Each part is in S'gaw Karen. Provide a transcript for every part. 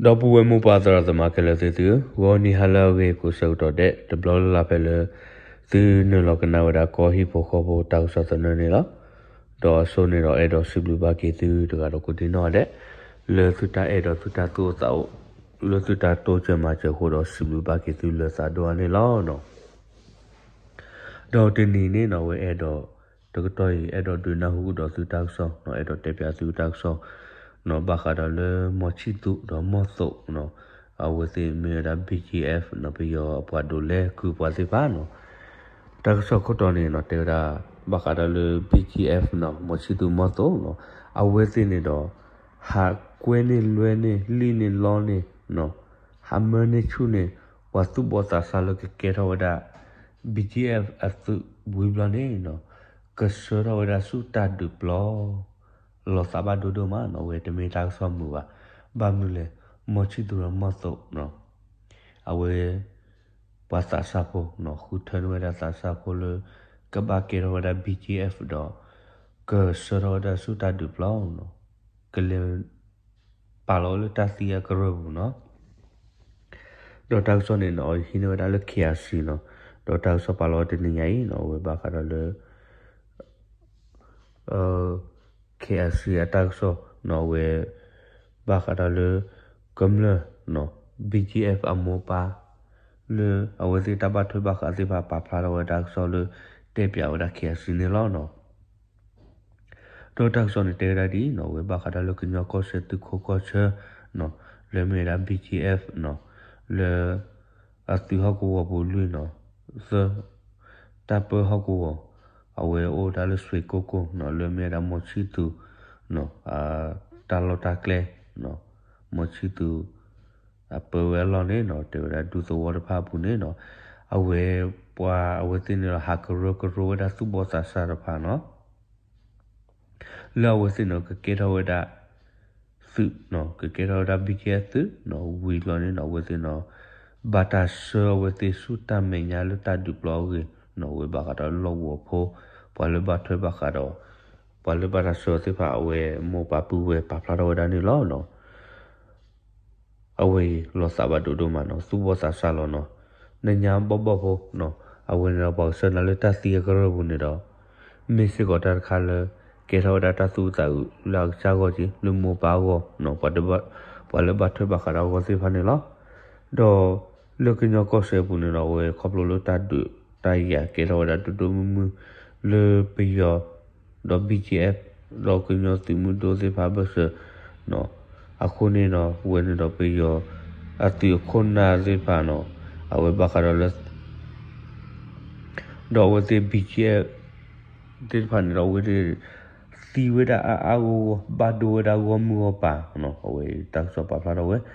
ဒီပုၢ်ဝဲၢ်မိၢ်ပၢ်သရၣ်သမါခဲလၢာ်သ့ၣ်သုဧၢ, ဂီၤနံၤဟါလၢအဂ့ၤကိးဆၢကတီၢ်ဒဲး တဘျီလၢ်လၢ်ဖဲလၢ သုနုာ်လီၤကနၣ်ဝဲဒၣ်ကီၢ်ဟံၣ်ဖိဃီဖိတၢ်ကစီၣ်သနၢၣ်န့ၣ်လီၤ. ဒီးအဆိန့ၣ်ဒီးအဲၣ်ဒိးစံးဘျုးဘၣ်က့ၤသုတဂၤဒီးကိးဒံနီၢ်ဒဲး လၢသုတၢ်အဲၣ်ဒိးသုတၢ်သူၣ်အိၣ်သးအိၣ် လၢသုတၢ်တိစၢၤမၤစၢၤအဃိဒီးစံးဘျုးဘၣ်က့ၤသုလၢသးဒိၣ်အါန့ၣ်လီၤ. ဒီးတနံၤန့ၣ်နီၢ် အဝဲအဲၣ်ဒိး တကတီၢ်အံၤ အဲၣ်ဒိးဒုးနၢ်ဟူကဒီးသုတၢ်ကစီၣ်နီၢ် အဲၣ်ဒိးတဲပၠးသုတၢ်ကစီၣ်နီၢ် ဘၣ်ဃးဒီးလၢမီၤဆံၣ်သူးဒီးမီၢ်သိးနီၢ် အဝဲသ့ၣ်မ့ၢ်ဝဲဒၣ် BGF နီၢ် ပယီၤအပှၤဒိးလဲကုၢ်ပှၤသ့ၣ်တဖၣ်နီၢ် တၢ်ကစီၣ်ခိၣ်တီန့ၣ်နီၢ် တဲဝဲဒၣ် ဘၣ်ဃးဒီးလၢ BGF နီၢ် မီၤဆံၣ်သူးမီၢ်သိးနီၢ် အဝဲသ့ၣ်န့ၣ်ဒီး ဟးကွဲန့ၢ်လွဲန့ၢ်လံၣ်န့ၢ်လီန့ၢ်နီၢ် ဟးမၢန့ၢ်ဆူၣ်န့ၢ် ပှၤသူၣ်ဘီၣ်သးစၢ်လၢကကဲထီၣ်ဝဲဒၣ် BGF အသုးဝံၤဘျီန့ၣ်နီၢ် ကဆှၢထီၣ်ဝဲဒၣ်ဆူၣ်တၢ်ဒုးပျီ လီၤသးဘၣ်ဒိဒိၣ်မးနီၢ် အဝဲတမ့ၢ်တၢ်ကစီၣ်မုာ်ဘၣ်. ဘၣ်မနုၤလဲၣ် မီၤဆံၣ်သူးဒီးမီၢ်သိးနီၢ် အဝဲ ပှၤသးစၢ်ဖိနီၢ် ဃုထၢန့ၢ်ဝဲဒၣ်သးစၢ်ဖိလၢ ကဘၣ်ကဲထီၣ်ဝဲဒၣ် BGF ဒီး ကဆှၢထီၣ်ဝဲဒၣ်ဆူၣ်တၢ်ဒုးပျီနီၢ် ကလဲၤ ပာ်လီၤလၢတၢ်သံအကရၢၢ်ပူၤနီၢ် ဒီးတၢ်ကစီၣ်န့ၣ်နီၢ် ဟံးန့ၢ်ဝဲဒၣ်လၢ KIC နီၢ် ဒီးတၢ်ကစီၣ်ပာ်လီၤတနံၤညါအံၤနီၢ် အဝဲဘၣ်ဃးဒီးလၢ KIC အတၢ်ကစီၣ်နီၢ် အဝဲ ဘၣ်ဃးဒီးလၢ ကမျၢၢ်နီၢ် BGF အမိၢ်ပၢ် လၢအဝဲသ့ၣ်တၢ်ဘၣ်ထွဲဘၣ်ဃးသ့ၣ်တဖၣ်ပာ်ဖျါထီၣ်ဝဲတၢ်ကစီၣ်လၢ တဲပၠးဝဲဒၣ် KIC န့ၣ်လီၤနီၢ်. ဒီးတၢ်ကစီၣ်န့ၣ်တဲဝဲဒၣ်ဒ်အံၤနီၢ် အဝဲဘၣ်ဃးဒီးလၢကညီကီၢ်စဲၣ်သုးခိၣ်ကီၢ်ဆၢနီၢ် လၢမ့ၢ်ဝဲဒၣ် BGF နီၢ် လၢ အသုးဟီၣ်ကဝီၤပူၤလွံၢ်နီၢ် သၢ တၢ်ပၢဟီၣ်ကဝီၤ အဝဲအိၣ်ဝဲဒၣ်လၢစွ့ၣ်ကိၢ်ကိၢ်နီၢ် လၢမ့ၢ်ဝဲဒၣ်မီၤဆံၣ်သူးနီၢ် တၢ်လီၢ်တၢ်ကျဲနီၢ် မီၤဆံၣ်သူး အပၢဝဲအလီၢ်န့ၣ်နီၢ် တဲဝဲဒၣ်ဒူသဝီတဖၣ်အပူၤန့ၣ်နီၢ် အဝဲ ပှၤအဝဲသ့ၣ်န့ၣ်ဒီးဟးကရၢကရိဝဲဒၣ်သူၣ်ဘီၣ်သးစၢ်တဖၣ်နီၢ် လၢအဝဲသ့ၣ်န့ၣ်ကကဲထီၣ်ဝဲဒၣ် သုးနီၢ် ကကဲထီၣ်ဝဲဒၣ် BGF သုးနီၢ် ဝံၤလီၤန့ၣ်နီၢ် အဝဲသ့ၣ်နီၢ် ဘၣ်တၢ်ဆှၢအဝဲသ့ၣ်ဆူၣ်တၢ်မဲာ်ညါလၢတၢ်ဒုးပျီအဂ့ၢ်နီၢ် အဝဲဘၣ်ဃးဒီးလီၢ်ကဝီၤဖိ ပှၤလၢဘၣ်ထွဲဘၣ်ဃးဒီး ပှၤလၢဘၣ်တၢ်ဆှၢသ့ၣ်တဖၣ် အဝဲမိၢ်ပၢ်ပုၢ်ဝဲၢ်ပာ်ဖျါထီၣ်ဝဲဒၣ်န့ၣ်လီၤနီၢ်. အဝဲအံၤလီၤသးဘၣ်ဒိဒိၣ်မးနီၢ် သူၣ်ဘီၣ်သးစၢ်လီၤနီၢ် နညါဘီၣ်ဘီၣ်ဖိနီၢ် အဝဲန့ၣ်ဒီးပှၤကဆှၢနၤလၢတၢ်သံအကရၢၢ်ပူၤန့ၣ်ဒီး မ့ၢ်စ့ၢ်ကီးတၢ်တခါလၢ ကဲထီၣ်ဝဲဒၣ်တၢ်သူၣ်အုးသးအုးလၢအကစၢ်ဂီၢ်က့ လၢမိၢ်ပၢ်အဂီၢ်နီၢ် ပှၤလၢဘၣ်ထွဲဘၣ်ဃးဒီးအဂီၢ်သ့ၣ်တဖၣ်န့ၣ်လီၤ. ဒီးလၢကညီကီၢ်စဲၣ်အပူၤန့ၣ်ဒီး အဝဲခီဖျိလၢတၢ်ဒုးတၢ်ယၤကဲထီၣ်ဝဲဒၣ်ဒိၣ်ဒိၣ်မုၢ်မုၢ် လၢပယီၤ ဒီး BGF ဒီးကညီသုးမုၢ်ဒိၣ်သ့ၣ်တဖၣ်အဘၢၣ်စၢၤနီၢ် အဃိန့ၣ်ဒီး ဝဲန့ၣ်ဒီးပယီၤ အသုးအခိၣ်နၢ်သ့ၣ်တဖၣ်နီၢ် အဝဲဘၣ်ဃးဒီးလၢ ဒီးအဝဲသ့ၣ် BGF သ့ၣ်တဖၣ်န့ၣ်ဒီး အဝဲသ့ၣ် သံဝဲဒၣ်အါအါဂီၢ်ဂီၢ် ဘၣ်ဒိဝဲဒၣ်ဂီၢ်မုၢ်ဂီၢ်ပၤနီၢ် အဝဲတၢ်ကစ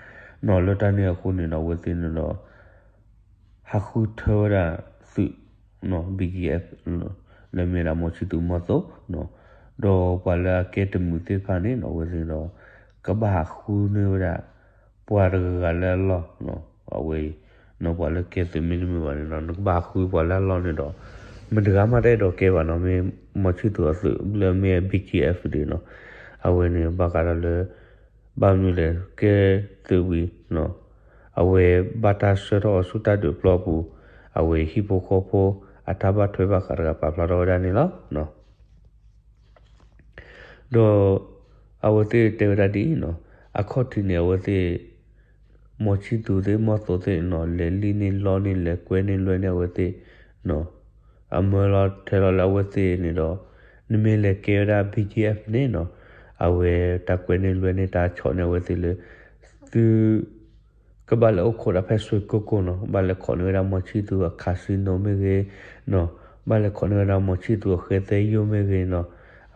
ီၣ်ပာ်ဖျါထီၣ်ဝဲနီၢ် လၢတၢ်န့ၣ်အဃိန့ၣ်ဒီး အဝဲသ့ၣ်န့ၣ်ဒီး ဟးဃုထၢဝဲဒၣ်သုးနီၢ် BGF လၢမ့ၢ်ဒၣ်မီၤဆံၣ်သူးမီၤသိးနီၢ် ဒီးပှၤလၢအကဲတမုာ်သ့ၣ်တဖၣ်န့ၣ်နီၢ် အဝဲသ့ၣ်န့ၣ်ဒီး ကဘၣ်ဟးဃုန့ၢ်ဝဲဒၣ် ပှၤတဂၤဂၤလၢအလီၢ်နီၢ် အဝဲအံၤ နီၢ် ပှၤလၢကဲသုးမ့တမ့ၢ်ဘၣ်န့ၣ်ဒီး နကဘၣ်ဟးဃုပှၤလၢအလီၢ်န့ၣ်ဒီး မတဂၤမးတအဲၣ်ဒိးကဲဘၣ်နီၢ် မ့ၢ်မီၤဆံၣ်သူးအသုး လၢမ့ၢ် BGF ဒ်နီၢ် အဝဲန့ၣ်ဘၣ်ဃးဒီးလၢ ဘၣ်မနုၤလဲၣ် ကဲသုးဝံၤနီၢ် အဝဲဘၣ်တၢ်ဆှၢထီၣ်အီၤဆူတၢ်ဒုးပျီပူၤ အဝဲဟံၣ်ဖိဃီဖိ အတၢ်ဘၣ်ထွဲဘၣ်ဃးတဂၤပာ်ဖျါထီၣ်ဝဲဒၣ်န့ၣ်လီၤ. ဒီးအဝဲသ့ၣ်တဲဝဲဒၣ်ဒ်အံၤနီၢ် အခီၣ်ထံးန့ၣ် အဝဲသ့ၣ် မီၤဆံၣ်သူးသ့ၣ် မီၤသိးသ့ၣ်နီၢ် လဲၤလံၣ်န့ၢ်လီန့ၢ် လဲၤကွဲန့ၢ်လွဲန့ၢ်အဝဲသ့ၣ်နီၢ် အမၢလီၤထဲလီၤလၢအဝဲသ့ၣ်န့ၣ်ဒီး နမ့ၢ်လဲၤကဲဝဲဒၣ် BGF န့ၣ်နီၢ် အဝဲတၢ်ကွဲန့ၢ်လွဲန့ၢ်တၢ်ဆီၣ်န့ၢ်အဝဲသ့ၣ်လၢ သု ကဘၣ်လဲၤအိၣ်ခိးဒၣ်ဖဲစွ့ၢ်ကိၢ်ကိၢ်နီၢ် ဘၣ်လဲၤခိးန့ၢ်ဝဲဒၣ်မီၤဆံၣ်သူးအ casino မ့ၢ်ဂ့ၤနီၢ် ဘၣ်လဲၤခိးန့ၢ်ဝဲဒၣ်မီၤဆံၣ်သူးအဃဲသဲယိၣ်မ့ၢ်ဂ့ၤနီၢ်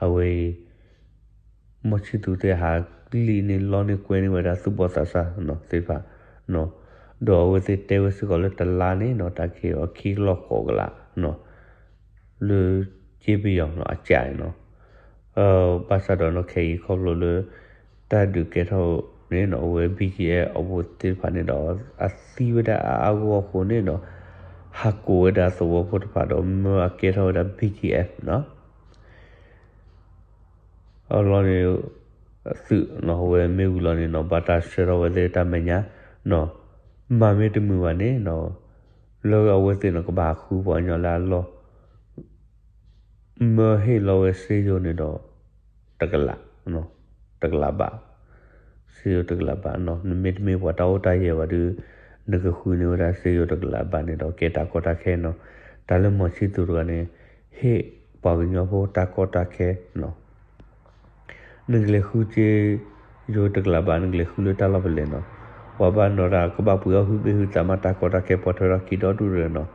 အဝဲအံၤ မီၤဆံၣ်သူးသ့ၣ်ဟးလံၣ်န့ၢ်လီန့ၢ် ကွဲန့ၢ်ဝဲဒၣ်သူၣ်ဘီၣ်သးစၢ်နီၢ်သ့ၣ်တဖၣ်နီၢ် ဒီးအဝဲသ့ၣ်တဲဝဲစ့ၢ်ကီးလၢတလါန့ၣ်နီၢ် တၢ်ကဲအီၤခံကလီၢ်ဃိးကလးနီၢ် လၢက့ပယီၤနီၢ် အကၠးအံၤနီၢ် ဘၣ်ဆၣ်ဒီးနီၢ် ခဲအံၤခီဖျိလၢ တၢ်ဒုးကဲထီၣ်န့ၣ်နီၢ် အဝဲ BGF အဝဲသ့ၣ်တဖၣ်န့ၣ်ဒီး အသံဝဲဒၣ်အါအါဂီၢ်ဂီၢ်အဃိန့ၣ်ဒီး ဟးကိးဝဲဒၣ်သဝီဖိတဖၣ်ဒီး မၢအကဲထီၣ်ဝဲဒၣ် BGF နီၢ် အလီၢ်န့ၣ် သုးနီၤ အဝဲမ့ၢ်ဝံၤလီၤန့ၣ်နီၤ ဘၣ်တၢ်ဆှၢထီၣ်ဝဲသ့ၣ်တၢ်မဲာ်ညါနီၤ, မၤမ့ၢ်တမုာ်ဘၣ်န့ၣ်နီၤ လၢအဝဲသ့ၣ်နီၤ ကဘၣ်ဃုပှၤကညီလၢအလီၢ် မၢဟ့ၣ်လီၤဝဲစ့ယိၤန့ၣ်ဒီး တကလး, တကလးဘး, စ့ယိၤတကလးဘးနီၤ, နမ့တမ့ၢ်ပှၤတၢ်အိၣ်တၢ်ယၢၤဘၣ်ဒီး နကဃုန့ၢ်ဝဲဒၣ်စ့ယိၤတကလးဘးန့ၣ်ဒီး ကဲတၢ်ကီတၢ်ခဲနီၤ, တၢ်လၢမီၤဆံသူးတဂၤန့ၣ် ဟ့ၣ်ပှၤကညီဖိတၢ်ကီတၢ်ခဲနီၤ နကလဲၤဃုစ့ယိၤတကလးဘး နကလဲၤဃုလၢတၢ်လီၢ်ဖဲလဲၣ်နီၤ, ပှၤဘၣ်နီၤတၢ် ကဘၣ်ပှ့ၤအီၣ်ဟုဘ့ၣ်ဟုသးမး တၢ်ကီတၢ်ခဲ ပှၤထွဲထီၣ်ခံဒီဒူၣ်တဂၤနီၤ,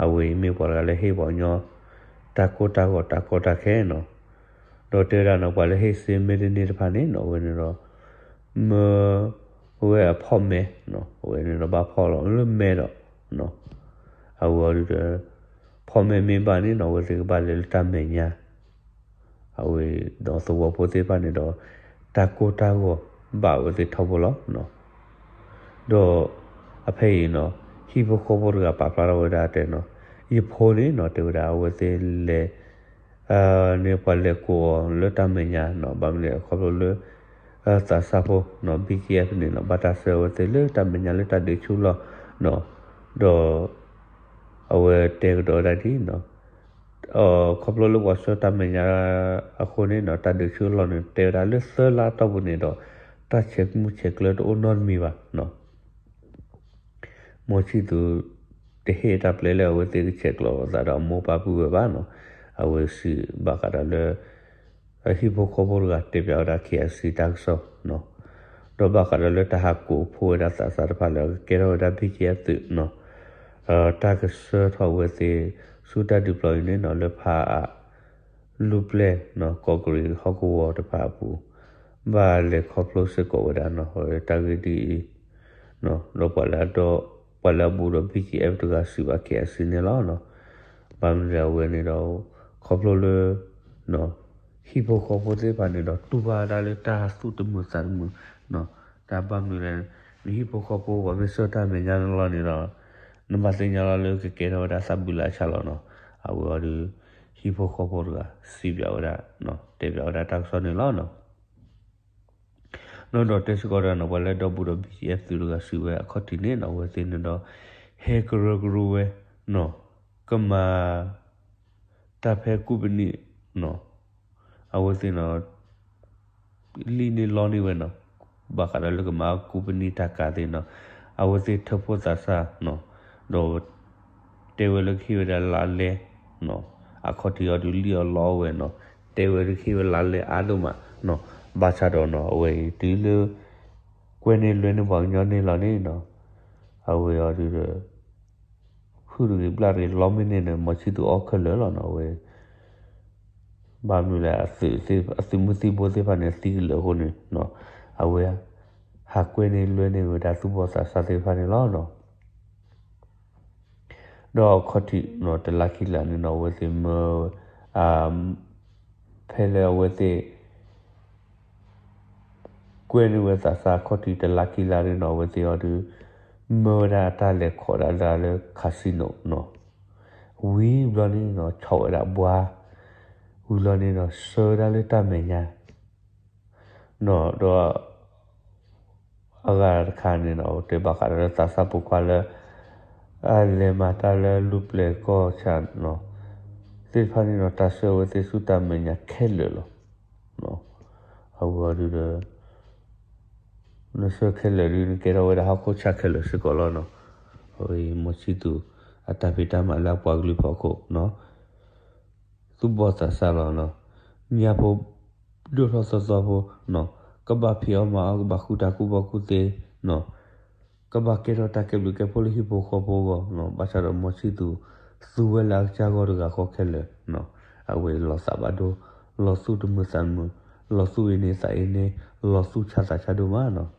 အဝဲအံၤမ့ၢ်ပှၤတဂၤလၢဟ့ၣ်ပှၤကညီ တၢ်ကိၢ်တၢ်ဂီၤတၢ်ကီတၢ်ခဲနီၤ, ဒီးတဲဝဲဒၣ်နီၤ ပှၤလၢဟ့ၣ်စ့မ့ၢ်တန့ၢ်တဖၣ်န့ၣ်နီၤ အဝဲန့ၣ်ဒီး မၢဝဲအဖီၣ်မဲနီၤ, အဝဲန့ၣ်ဒီးဘၣ်ဖီၣ်လီၤလၢမဲဒီး အဝဲအီၤဒုးဒီး ဖီၣ်မဲမ့ၢ်ဘၣ်န့ၣ်နီၤ အဝဲသ့ၣ်ကဘၣ်လဲၤလၢတၢ်မဲာ်ညါ အဝဲဒီးသဝီဖိသ့ၣ်တဖၣ်န့ၣ်ဒီး တၢ်ကိၢ်တၢ်ဂီၤဘၣ်အဝဲသ့ၣ်ထီဘိလီၤ. ဒီးအဖဲအံၤနီၤ ဟံၣ်ဖိဃီဖိတဂၤပာ်ဖျါထီၣ်ဝဲဒၣ်တဲနီၤ ယဖိန့ၣ်နီၤ တဲဝဲဒၣ် အဝဲသ့ၣ်လဲၤ န့ၣ်ပှၤလဲၤကိးအီၤလၢတၢ်မဲာ်ညါနီၤ ဘၣ်မနုၤလဲၣ်ခီဖျိလၢ သးစၢ်ဖိနီၤ ဘံကဲ န့ၣ်နီၤ ဘၣ်တၢ်ဆှၢအဝဲသ့ၣ်လၢတၢ်မဲာ်ညါလၢတၢ်ဒုးဆူၣ်လီၢ်နီၤ, ဒီး အဝဲတဲကဒီးဝဲဒၣ်ဒ်နီၤ ခီဖျိလၢပှၤဆှၢတၢ်မဲာ်ညါအဃိန့ၣ်နီၤ တၢ်ဒုးဆူၣ်လီၢ်န့ၣ် တဲဝဲဒၣ်လၢသၢလါအတီၢ်ပူၤန့ၣ်ဒီး တၢ်ဆဲးမူးဆဲးကျၢတအိၣ်နီတမံၤဘၣ်နီၤ မီၤဆံၣ်သူး တဟ့ၣ်တၢ်ပျဲလၢအဝဲသ့ၣ်ကဆဲးကျိးအသးဒီးအမိၢ်ပၢ်ပုၢ်ဝဲၢ်ဘၣ်နီၤ, အဝဲစံးဘၣ်ဃးဒီးလၢ ဟံၣ်ဖိဃီဖိတဂၤတဲပၠးဝဲဒၣ် ခ့ၣ်အဲၣ်စံၣ် တၢ်ကစီၣ်နီၤ, ဒီးဘၣ်ဃးဒီးလၢတၢ်ဟးကိးဖှိၣ်ဝဲဒၣ်သးစၢ်တဖၣ်လၢအကကဲထီၣ်ဝဲဒၣ် ဘံကဲ သုးနီၤ, တၢ်ကဆှၢထီၣ်ဝဲသ့ၣ် ဆူတၢ်ဒုးပျီအံၤန့ၣ်နီၤ လၢဖးအး လူၢ်ပျဲၢ်နီၤ ကီးကရံးဟီၣ်ကဝီၤတဖၣ်အပူၤ ဘၣ်လဲၤခီဖျိစ့ၢ်ကီးဝဲဒၣ်နီၤ အဝဲတၢ်ဂ့ၢ်ဒ်အံၤ ဒီးပှၤလၢအဒီ ပှၤလၢအဘူးဒီး ဘံကဲ တဂၤစံးဘၣ် ခ့ၣ်အဲၣ်စံၣ် န့ၣ်လီၤနီၤ, ဘၣ်မနုၤလဲၣ်အဝဲန့ၣ်ဒီး ခီဖျိလၢ ဟံၣ်ဖိဃီဖိသ့ၣ်တဖၣ်န့ၣ်ဒီး တူၢ်ဘၣ်ဝဲဒၣ်လၢတၢ်သူၣ်တမုာ်သးတမုာ်နီၤ, တၢ်ဘၣ်မနုၤလဲၣ် နဟံၣ်ဖိဃီဖိပှၤမ့ၢ်ဆှၢတၢ်မဲာ်ညါန့ၣ်လီၤန့ၣ်ဒီး နဘၣ်သ့ၣ်ညါလီၤလၢကကဲထီၣ်ဝဲဒၣ်သးဘုလၢအဆၣ်လီၤနီၤ, အဝဲအီၤဒီး ဟံၣ်ဖိဃီဖိတဂၤစံးဘၣ်ဝဲဒၣ် တဲဘၣ်ဝဲဒၣ်တၢ်ကစီၣ်န့ၣ်လီၤနီၤ. နီၤဒီးတဲစ့ၢ်ကီးဒၣ်နီၤ ပှၤလၢအဒီဘူးဒီး ဘံကဲ သုးတဂၤစံးဝဲအခီၣ်ထံးန့ၣ်နီၤ အဝဲသ့ၣ်န့ၣ်ဒီး ဟဲကရၢကရိဝဲနီၤ ကမၤ တၢ်ဖဲကူပနံၣ်နီၤ အဝဲသ့ၣ်နီၤ လံၣ်န့ၢ်လီန့ၢ်ဝဲနီၤ ဘၣ်ဃးဒီးလၢကမၤကူပနံၣ်တၢ်ကၤသ့ၣ်နီၤ အဝဲသ့ၣ်ထၢဖှိၣ်သးစၢ်နီၤ ဒီး တဲဝဲလၢကဟ့ၣ်ဝဲဒၣ်လါလဲနီၤ အခီၣ်ထံးအီၤဒုးလံၣ်အီၤလီအီၤဝဲနီၤ တဲဝဲလၢကဟ့ၣ်ဝဲလါလဲအါဒိၣ်မးနီၤ ဘၣ်ဆၣ်ဒီးနီၤ အဝဲအံၤတုၤလၢ ကွဲန့ၢ်လွဲန့ၢ်ပှၤကညီန့ၣ်လီၤန့ၣ်နီၤ အဝဲအီၤဒုးဒီး ဟုၣ်တဂ့ၤဘျၣ်တဂ့ၤလီမ့ၢ်န့ၣ်န့ၣ် မီၤဆံၣ်သူးအီၣ်ခဲလၢာ်လီၤနီၤ အဝဲ ဘၣ်မနုၤလဲၣ် အသုးမုၢ်သံၣ်ဘိသ့ၣ်တဖၣ်န့ၣ် သံကလၢာ်အဃိန့ၣ်နီၤ အဝဲ ဟးကွဲန့ၢ်လွဲန့ၢ်ဝဲဒၣ်သူၣ်ဘီၣ်သးစၢ်သ့ၣ်တဖၣ်န့ၣ်လီၤနီၤ ဒီးအခီၣ်ထံးနီၤ တလါခံလါန့ၣ်နီၤ အဝဲသ့ၣ်မၢ အ ဖဲလၢအဝဲသ့ၣ် ကွဲန့ၢ်ဝဲသးစၢ်အခီၣ်ထံးတလါခံလါန့ၣ်နီၤ အဝဲသ့ၣ်အီၤဒုး မၢဝဲဒၣ်အတၢ်လဲၤခိးဒၣ်လၢ casino နီၤ ဝံၤဘျီန့ၣ်နီၤ ဆီၣ်ဝဲဒၣ်ဘှါ ဝံၤလီၤန့ၣ်နီၤ ဆှၢဝဲဒၣ်လၢတၢ်မဲာ်ညါ နီၤ ဒီး အဂၤတခါန့ၣ်နီၤ တဲဘၣ်ဃးဒီးသးစၢ်ပိာ်ခွါလၢ အလဲၤမၤတၢ်လၢလူၢ်ပျဲၢ်ကီၢ်ဆၣ်နီၤ သ့ၣ်တဖၣ်န့ၣ်နီၤ တၢ်ဆှၢဝဲသ့ၣ်ဆူတၢ်မဲာ်ညါခဲလၢာ်လီၤ. အဝဲအီၤဒုးဒီး နဆှၢခဲလၢာ်ဒုး နကဲထီၣ်ဝဲဒၣ်ဟီၣ်ခိၣ်ဆၣ်ခဲလၢာ်စ့ၢ်ကီးလီၤနီၤ. အဝဲအံၤ မီၤဆံၣ်သူး အတၢ်ဖံးတၢ်မၤလၢအပှၤကလုာ်ဖီခိၣ်နီၤ သူၣ်ဘီၣ်သးစၢ်လီၤနီၤ. ညၣ်ဖိ ဒိၣ်ထီၣ်သီသီဖိနီၤ ကဘၣ်ဖံးအီၣ်မၤအီၣ် ကဘၣ်ဃုတၢ်ကူၣ်ဘၣ်ကူၣ်သ့နီၤ ကဘၣ်ကဲထီၣ်တၢ်ကဲဘျုးကဲဖှိၣ်လၢဟံၣ်ဖိဃီဖိအဂီၢ်နီၤ. ဘၣ်ဆၣ်ဒီးမီၤဆံၣ်သူး သူဝဲလၢအကစၢ်ဂီၢ်တဂၤဃီခဲလၢာ်နီၤ. အဝဲအံၤလီၤသးဘၣ်ဒိ လီၤသူၣ်တမုာ်သးတမုာ် လီၤသူၣ်အ့န့သးအ့န့ လီၤသူၣ်ဆါသးဆါဒိၣ်မးနီၤ.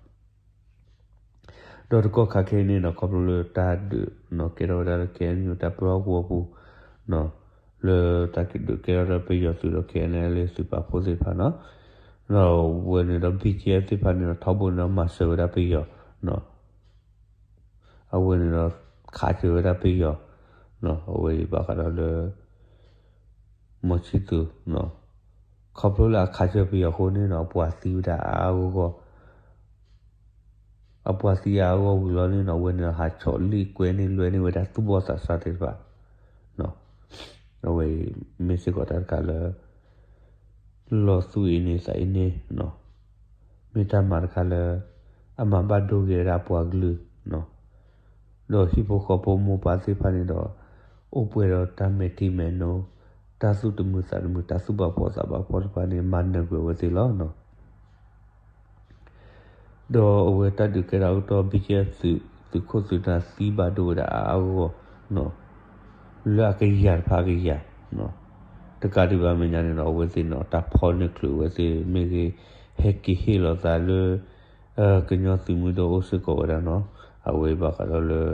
ဒီးတကီၢ်ခါခဲအံၤန့ၣ်နီၤ ခီဖျိလၢတၢ်ဒုးနီၤ ကဲထီၣ်ဝဲဒၣ်လၢ KNU တၢ်ပၢဟီၣ်ကဝီၤပူၤနီၤ လၢတၢ်ဒုးကဲထီၣ်ဒီးပယီၤသုးဒီး KNLA သုးပာ်ဖှိၣ်သ့ၣ်တဖၣ်နီၤ. ဒီးအဝဲန့ၣ်ဒီး ဘံၣ်ကၠ့သ့ၣ်တဖၣ်န့ၣ်ဒီး ထီဘိန့ၣ်ဒီးမၤစၢၤဝဲဒၣ်ပယီၤနီၤ. အဝဲန့ၣ်ဒီး ခးစၢၤဝဲဒၣ်ပယီၤနီၤ. အဝဲအံၤဘၣ်ဃးဒီးလၢ မီၤဆံၣ်သူးနီၤ ခီဖျိလၢအခးဆၢပယီၤအဃိန့ၣ်နီၤ အပှၤသံဝဲဒၣ်အါအါဂီၢ်ဂီၢ် အပှၤသံအါအါဂီၢ်ဂီၢ်ဝံၤလီၤန့ၣ်နီၤ အဝဲန့ၣ်ဟးဆီၣ်လံာ်ကွဲန့ၢ်လွဲန့ၢ်ဝဲဒၣ်သူၣ်ဘီၣ်သးစၢ်သ့ၣ်တဖၣ် အဝဲမ့ၢ်စ့ၢ်ကီးတၢ်တခါလၢ လီၤသူၣ်အ့န့သးအ့န့ မ့ၢ်တၢ်မၤတခါလၢ အမၤဘၣ်ဒိဂ့ၤဝဲဒၣ်ပှၤကလုာ် ဒီးဟံၣ်ဖိဃီဖိမိၢ်ပၢ်သ့ၣ်တဖၣ်န့ၣ်ဒီး အိၣ်ပှဲၤဒီးတၢ်မဲာ်ထံမဲာ်နိ တၢ်သူၣ်တမုာ်သးတမုာ် တၢ်သူၣ်ဘၣ်ဖှီၣ်သးဘၣ်ဖှီၣ်တဖၣ်န့ၣ် မၤနၢၤကွံာ်အဝဲသ့ၣ်လီၤ. ဒီးအဝဲတၢ်ဒုးကဲထီၣ်အကတီၢ် ဘံၣ်ကၠံၣ်အဲၣ် သုး သုးခိၣ်သုးနၢ်သံဘၣ်ဒိဝဲဒၣ်အါအါဂီၢ်ဂီၢ် လၢအကယၤတဖၣ်အကယၤ တကးဒံးဘၣ်မဲာ်ညါန့ၣ်ဒီး အဝဲသ့ၣ်န့ၣ် တၢ်ဖီၣ်န့ၢ်ချုးအဝဲသ့ၣ်မ့ၢ်ဂ့ၤ ဟဲက့ၤဟ့ၣ်လီၤသးလၢ ကညီသုးမုၢ်ဒိၣ်အိၣ်စ့ၢ်ကီးဝဲဒၣ်နီၤ အဝဲဘၣ်ဃးဒီးလၢ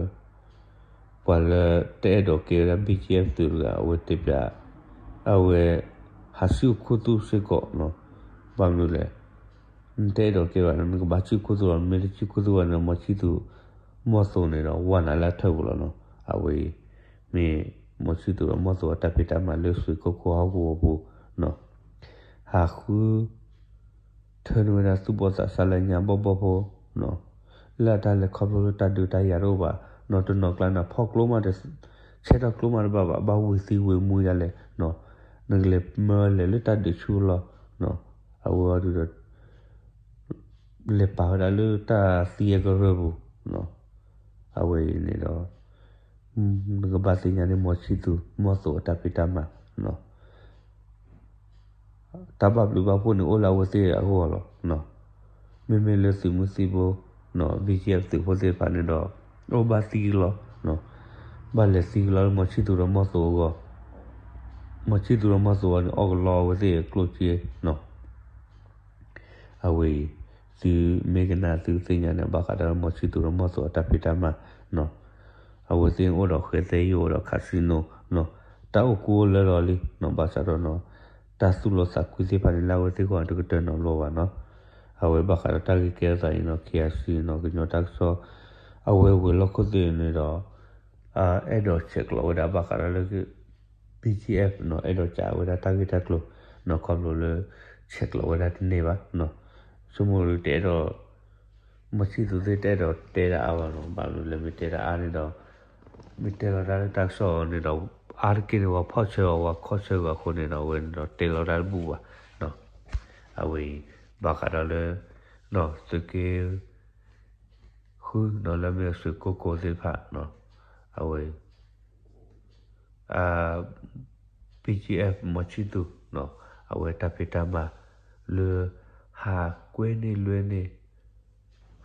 ပှၤလၢတအဲၣ်ဒိးကဲဝဲဒၣ် ဘံၣ်ကၠံၣ်အဲၣ် သုးတဂၤ အဝဲတဲပၠး အဝဲ ဟးဆူၣ်ခူသူၣ်စ့ၢ်ကီးနီၤ ဘၣ်မနုၤလဲၣ် နတအဲၣ်ဒိးကဲဘၣ်န့ၣ် နကဘၣ်ဆူၣ်ခူသူၣ်လီၤ နမ့ၢ်တဆူၣ်ခူသူၣ်ဘၣ်န့ၣ် မီၤဆံသူး မီၢ်သိးန့ၣ်ဒီး ဝဲနၤလၢအထၢၣ်ပူၤလီၤနီၤ အဝဲအံၤ မ့ၢ်မီၤဆံသူးဒီးမီၢ်သိးအတၢ်ဖံးတၢ်မၤလၢ စွ့ၣ်ကိၢ်ကိၢ်ဟီၣ်ကဝီၤပူၤနီၤ ဟးဃု ထၢန့ၢ်ဝဲဒၣ်သူၣ်ဘီၣ်သးစၢ်လၢညါဘီၣ်ဘီၣ်ဖိ လၢအတၢ်လဲၤခီဖျိလၢတၢ်ဒုးတၢ်ယၤတအိၣ်ဘၣ်နီၤ တနီၤကျါန့ၣ် ဖီၣ်ကျိမး ဆဲးထီၣ်ကျိမးတဘၣ်ဘၣ် ဘၣ်ဝံၤသံဝံၤမူဒ်လဲၣ်နီၤ နကလဲၤမၢလဲၤလၢတၢ်ဒုးဆူၣ်အလီၢ် အဝဲအံၤဒီး လဲၤပာ်ဝဲဒၣ်လၢတၢ်သံအကရၢၢ်ပူၤ အဝဲအံၤန့ၣ်ဒီး နကဘၣ်သ့ၣ်ညါန့ၣ် မီၤဆံသူး မီၢ်သိးအတၢ်ဖံးတၢ်မၤ တၢ်ဘၣ်ဘျုးဘၣ်ဖှိၣ်န့ၣ်အိၣ်လၢအဝဲသ့ၣ်အဂီၢ်လီၤ. မ့မ့ၢ်လၢသုးမုၢ်သံၣ်ဘိ ဘံၣ်ကၠံၣ်အဲၣ် သုးဖိသ့ၣ်တဖၣ်န့ၣ်ဒီး အိၣ်ဘၣ်သံကလီ ဘၣ်လဲၤသံကလီလၢမီၤဆံသူးဒီးမီၢ်သိးအဂီၢ်, မီၤဆံသူးဒီးမီၢ်သိးအဂီၢ်န့ၣ် အီၣ်ကလီအဝဲသ့ၣ်အကျိၣ်စ့နီၤ. အဝဲအံၤ သုမ့ၢ်ကနၣ်သုသ့ၣ်ညါန့ၣ် ဘၣ်ဃးဒီးမီၤဆံသူးဒီးမီၢ်သိးအတၢ်ဖံးတၢ်မၤနီၤ. အဝဲသ့ၣ်အိၣ်ဒီးဃဲသဲယိၣ်အိၣ်ဒီး casinoနီၤ, တၢ်အိၣ်ကူအိၣ်လၢလီၤလံနီၤ, ဘၣ်ဆၣ်ဒီးနီၤ တၢ်သူၣ်လီသးကွံသ့ၣ်တဖၣ်န့ၣ် လၢအဝဲသ့ၣ်အဂီၢ်န့ၣ် တကတၢၢ်နီတဘျီဘၣ်နီၤ. အဝဲဘၣ်ဃးဒီးတၢ်ဂ့ၢ်ကဲထီၣ်သးအံၤနီၤ KICနီၤ ကညီတၢ်ကစီၣ် အဝဲဝဲၤလီၢ်ခိၣ်သ့ၣ်န့ၣ်ဒီး အဲၣ်ဒိးဆဲးကျိးဝဲဒၣ်ဘၣ်ဃးဒီးလၢ BGFနီၤ အဲၣ်ဒိးကးဝဲဒၣ်တၢ်ဂ့ၢ်တၢ်ကျိၤနီၤ ခီဖျိလၢ ဆဲးကျိးဝဲဒၣ်တန့ၢ်ဘၣ်နီၤ. ဆိကမိၣ်လၢတအဲၣ်ဒိး မီၤဆံသူးသ့ၣ်တအဲၣ်ဒိးတဲတၢ်အါဘၣ်နီၤ, ဘၣ်မနုၤလဲၣ် မ့ၢ်တဲတၢ်အါန့ၣ်ဒီး မ့ၢ်တဲလီၤတၢ်လၢတၢ်ကစီၣ်အီၤန့ၣ်ဒီး အါတက့ၢ်န့ၣ် ပှၤဖီၣ်ဆၢအီၤ ပှၤခီၣ်ဆၢအီၤအဃိန့ၣ်ဒီး အဝဲန့ၣ်ဒီးတဲလီၤတၢ်တဘူၣ်ဘၣ်နီၤ. အဝဲအံၤ ဘၣ်ဃးဒီးလၢ သုးက့ ဃုနီၤ လၢမ့ၢ်အစွ့ၤကိၢ်ကိၢ်သ့ၣ်တဖၣ်နီၤ, အဝဲ BGF မီၤဆံသူးနီၤ အဝဲတၢ်ဖံးတၢ်မၤလၢ ဟးကွဲန့ၢ်လွဲန့ၢ်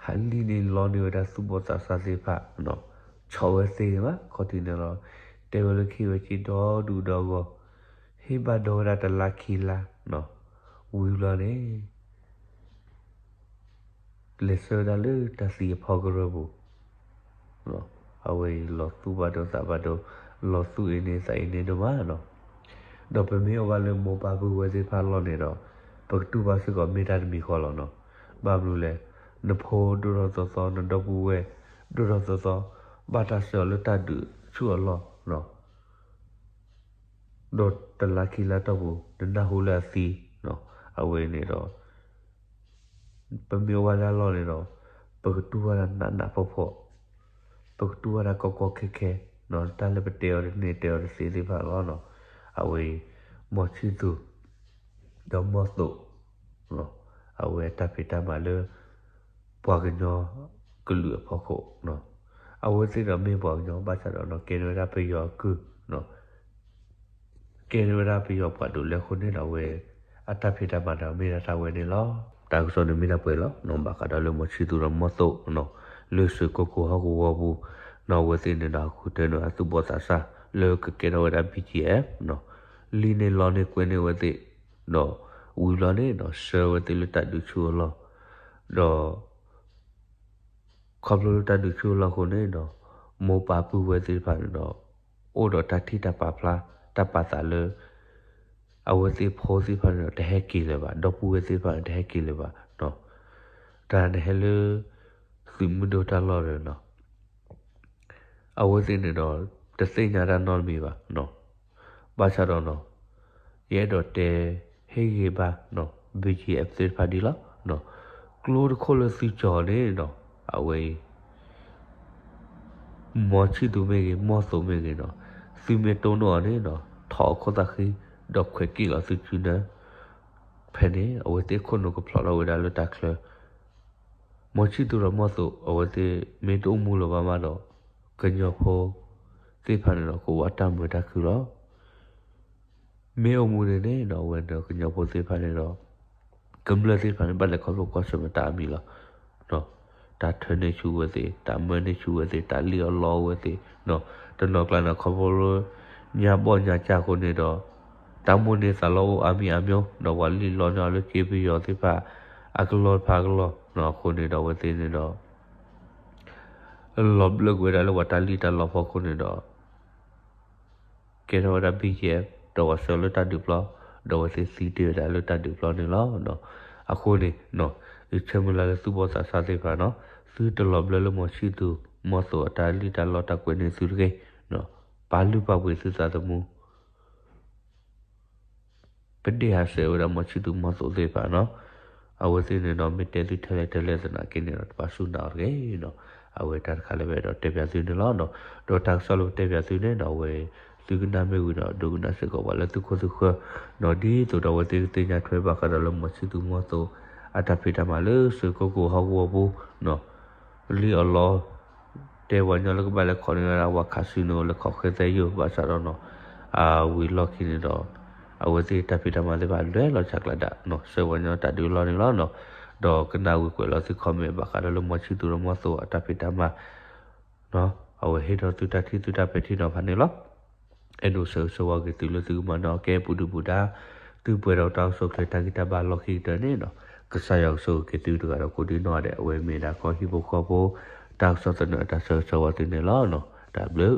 ဟးလံၣ်န့ၢ်လီန့ၢ်ဝဲဒၣ်သူၣ်ဘီၣ်သးစၢ်သ့ၣ်တဖၣ်နီၤ, ဆီၣ်ဝဲသ့မး ခီၣ်ထံးန့ၣ်လီၤ. တဲဝဲလၢခံဝဲက့ၤဒီဒူၣ်ဒီဂီၢ် ဟ့ၣ်ဘၣ်ဒီဝဲဒၣ်တလါခံလါနီၤ, ဝံၤဘျီန့ၣ် လဲၤဆၢဝဲဒၣ်လၢတၢ်သံအဖီကရၢပူၤ, အဝဲအံၤလီၤသူၣ်ဘၣ်ဒိသးဘၣ်ဒိ, လီၤသူၣ်အ့န့သးအ့န့ဒိၣ်မးနီၤ. ဒီးပမ့ၢ်အိၣ်ဘၣ်လၢမိၢ်ပၢ်ပုၢ်ဝဲၢ်သ့ၣ်တဖၣ်အလီၢ်န့ၣ်ဒီး ပကတူၢ်ဘၣ်စ့ၢ်ကီးမ့ၢ်တၢ်တမံၤဃီလီၤနီၤ. ဘၣ်မနုၤလဲၣ်, နဖိဒိၣ်ထီၣ်သီသီ နဒီပုၢ်ဝဲၢ်ဒိၣ်ထီၣ်သီသီ ဘၣ်တၢ်ဆှၢအီၤလၢတၢ်ဒုးဆူၣ်အလီၢ်နီၤ. ဒီးတလါခံလါတီၢ်ပူၤ နနၢ်ဟူလၢအသံနီၤ, အဝဲန့ၣ်ဒီး ပမ့ၢ်အိၣ်ဘၣ်လၢအလီၢ်န့ၣ်ဒီး ပကတူၢ်ဘၣ်တၢ်နးနးဖှီၣ်ဖှီၣ်, ပကတူၢ်ဘၣ်တၢ်ကီကီခဲခဲနီၤ, တၢ်လၢပတဲအီၤတန့ၢ်တဲအီၤတသ့သ့ၣ်တဖၣ်လီၤနီၤ. အဝဲအံၤ မီၤဆံသူး ဒီးမီၢ်သိး အဝဲတၢ်ဖံးတၢ်မၤလၢ ပှၤကညီကလုာ်အဖီခိၣ်နီၤ, အဝဲသ့ၣ်ဒီးမ့ၢ်ပှၤကညီ ဘၣ်ဆၣ်ဒီးနီၤ ကဲန့ၢ်ဝဲဒၣ်ပယီၤအကုၢ်နီၤ, ကဲန့ၢ်ဝဲဒၣ်ပယီၤပှၤဒိးလဲအဃိန့ၣ်ဒီး အဝဲအတၢ်ဖံးတၢ်မၤဒီးမ့ၢ်ဒၣ်တၢ်ဝဲန့ၣ်လီၤ. တၢ်ကစီၣ်န့ၣ်မ့ၢ်တၢ်ပှဲၤလီၤနီၤ, ဘၣ်ဃးဒီးလၢမီၤဆံသူးဒီးမီၢ်သိးနီၤ, လၢစွ့ၤကိၢ်ကိၢ်ဟီၣ်ကဝီၤပူၤနီၤ, အဝဲသ့ၣ်န့ၣ်ဒီး ဃုထၢန့ၢ်အသူၣ်ဘီၣ်သးစၢ် လၢကကဲထီၣ်ဝဲဒၣ် BGF နီၤ, လံၣ်န့ၢ်လီန့ၢ်ကွဲန့ၢ်ဝဲသ့ၣ် ဒီးဝံၤဘျီန့ၣ်ဒီး ဆှၢဝဲသ့ၣ်လၢတၢ်ဒုးဆူၣ်အလီၢ်, ဒီး ခီဖျိလၢတၢ်ဒုးဆူၣ်အလီၢ်အဃိန့ၣ်ဒီး မိၢ်ပၢ်ပုၢ်ဝဲၢ်သ့ၣ်တဖၣ်န့ၣ်ဒီး အိၣ်ဒီးတၢ်ထံၣ်တၢ်ပာ်ဖျါ တၢ်ပာ်သးလၢ အဝဲသ့ၣ်ဖိသ့ၣ်တဖၣ်န့ၣ်ဒီး တဟဲက့ၤလၢၤဘၣ်, ဒီပုၢ်ဝဲၢ်သ့ၣ်တဖၣ်န့ၣ် တဟဲက့ၤလၢၤဘၣ်နီၤ. တၢ်နဟဲလၢ သုးမုၢ်ဒိၣ်တၢ်လီၢ်ဒီးနီၤ အဝဲသ့ၣ်န့ၣ်ဒီး တသ့ၣ်ညါတၢ်နီတမံၤဘၣ်နီၤ. ဘၣ်ဆၣ်ဒီးနီၤ ယအဲၣ်ဒိးတဲ ဟ့ၣ်ဂံၢ်ဘါ BGF သ့ၣ်တဖၣ်ဒံးလီၤ. ကျိတခိၣ်လၢသုကၠီၤန့ၣ်ဒီး အဝဲအံၤ မီၤဆံၣ်သူမ့ၢ်ဂ့ၤ မီၢ်သိးမ့ၢ်ဂ့ၤဒီး သုမ့ၢ်တိၢ်နီၣ်အီၤန့ၣ်ဒီး ထီၣ်အခိၣ်သၣ်ဃံ ဒီးခွဲးက့ၣ်လီၤသုစုနၢ ဖဲန့ၣ် အဝဲသ့ၣ်ခိၣ်နူာ်ကဖျိးထီၣ်ဝဲဒၣ်လၢတၢ်ချၢ မီၤဆံၣ်သူဒီးမီၢ်သိး အဝဲသ့ၣ်မ့ၢ်တအိၣ်မူလၢၤဘၣ်မးဒီး ကညီဖိသ့ၣ်တဖၣ်န့ၣ်ဒီး ကဝးတၢ်မုာ်တၢ်ခုၣ်လီၤ. မ့ၢ်အိၣ်မူန့ၣ်န့ၣ်ဒီး အဝဲဒီးကညီဖိသ့ၣ်တဖၣ်န့ၣ်ဒီး ကမျၢၢ်သ့ၣ်တဖၣ်န့ၣ် ဘၣ်လဲၤခီဖျိကွၢ်ဆၢၣ်မဲာ်တၢ်အါမံၤလီၤ. တၢ်ထၢန့ၢ်ဆူၣ်ဝဲသ့ၣ်, တၢ်မၢန့ၢ်ဆူၣ်ဝဲသ့ၣ်, တၢ်လံၣ်အီၣ်လီအီၣ်ဝဲသ့ၣ်, တနီၤကျါန့ၣ် ခီဖျိလၢ ညါဘီၣ်ညါကၢ်အဃိန့ၣ်ဒီး တၢ်မိၣ်န့ၢ်သးလီအိၣ်အါမံၤအါမံၤ ဒီးပှၤလံၣ်လီန့ၢ်အီၤလၢက့ပယီၤသ့ၣ်တဖၣ် အကလီတဖၣ်အကလီ အဃိန့ၣ်ဒီးအဝဲသ့ၣ်န့ၣ်ဒီး လီၤဘျၢကွံာ်ဝဲဒၣ်လၢပှၤတၢ်လံၣ်တၢ်လီဖီခိၣ်န့ၣ်ဒီး ကဲထီၣ်ဝဲဒၣ် BGF ဒီးပှၤဆှၢလၢတၢ်ဒုးပျီ ဒီးအဝဲသ့ၣ်သံတ့ၢ်ဝဲဒၣ်လၢတၢ်ဒုးပျီန့ၣ်လီၤ. အဃိန့ၣ် ယဆၢမုၢ်လၢ်လၢသုဘီၣ်သးစၢ်သ့ၣ်တဖၣ်န့ၣ် သုတလီၤဘျၢလၢမီၤဆံၣ်သူ မီၢ်သိးအတၢ်လံၣ်တၢ်လီတၢ်ကွဲးန့ၢ်သုတဂ့ၤ, ပာ်လုၢ်ပာ်ပှ့ၤသုသးသမူ ပဒ့ၣ်ဟးဆှဲးဝဲဒၣ်မီၤဆံၣ်သူမီၢ်သိးသ့ၣ်တဖၣ်န့ၣ် အဝဲသ့ၣ်န့ၣ်ဒီးမ့ၢ်တဲသုထဲလဲၣ်ထဲလဲၣ်သနာ်က့န့ၣ်ဒီး တဘၣ်စူၢ်နာ်အီၤတဂ့ၤန့ၣ် အဝဲတၢ်တခါလၢပအဲၣ်ဒိးတဲပၠးသုန့ၣ်လီၤ. ဒီးတၢ်ကစီၣ်လၢပတဲပၠးသုန့ၣ်ဒီး အဝဲ သုကနၣ်မ့ၢ်ဝံၤဒီး ဒိကနၣ်စ့ၢ်ကီးပှၤလၢသုခိၣ်သုဃၢၤန့ၣ် ဒ်သိးဒီးအဝဲသ့ၣ်ကသ့ၣ်ညါထွဲဘၣ်ဃးဒီးလၢမီၤဆံၣ်သူမီၢ်သိး အတၢ်ဖံးတၢ်မၤလၢစ့ၢ်ကီးကီၢ်ဟီၣ်ကဝီၤပူၤန့ၣ် လံၣ်အီၣ်လီ တဲပှၤကညီလၢကဘၣ်လဲၤခီန့ၢ်ဝဲဒၣ် ဝၤခးစုန့ၣ် အိၣ်လၢခီၣ်ဃဲသဲယိာ် ဘၣ်ဆၣ်ဒီးန့ၣ် အဝံၤလီၢ်ခံန့ၣ်ဒီး အဝဲသ့ၣ်တၢ်ဖံးတၢ်မၤသ့ၣ်တဖၣ်လဲၤလီၤဆးကျးဒၣ်န့ၣ် ဆှၢပှၤကညီတၢ်ဒုးလီၢ်န့ၣ်လီၤ. ဒီးကနၣ်ဝံၤကွဲးလီၤသု comment ဘၣ်ဃးဒီးလၢမီၤဆံၣ်သူဒီးမီၢ်သိးအတၢ်ဖံးတၢ်မၤ အဝဲဟ့ၣ်ထီၣ်သုတၢ်ထံၣ်သုတၢ်ပဲာ်ထံနီၤဖးန့ၣ်လီၤ. အဲၣ်ဒိးဆၢဂ့ၤဆၢဝါက့ၤသုလၢသုကမၤနၢၤအီၤကဲပူၤဒုၣ်ပူၤဒါ သုပှဲၤဒီးတၢ်အိၣ်ဆူၣ်အိၣ်ချ့တၢ်ဂံၢ်တၢ်ဘါလီၢ်ခံကတၢၢ်န့ၣ်ဒီး ကစၢ်ယွၤကဆိၣ်ဂ့ၤက့ၤသုတဂၤဒီးကိးဒံနီၢ်ဂၤဒဲး အဝဲမ့ၢ်ဒၣ်ကီၢ်ဟံၣ်ဖိဃီဖိ တၢ်ကစီၣ်သနၢၣ်တၢ်ဆၢဂ့ၤဆၢဝါသုန့ၣ်လီၤ. တၢ်ဘျုး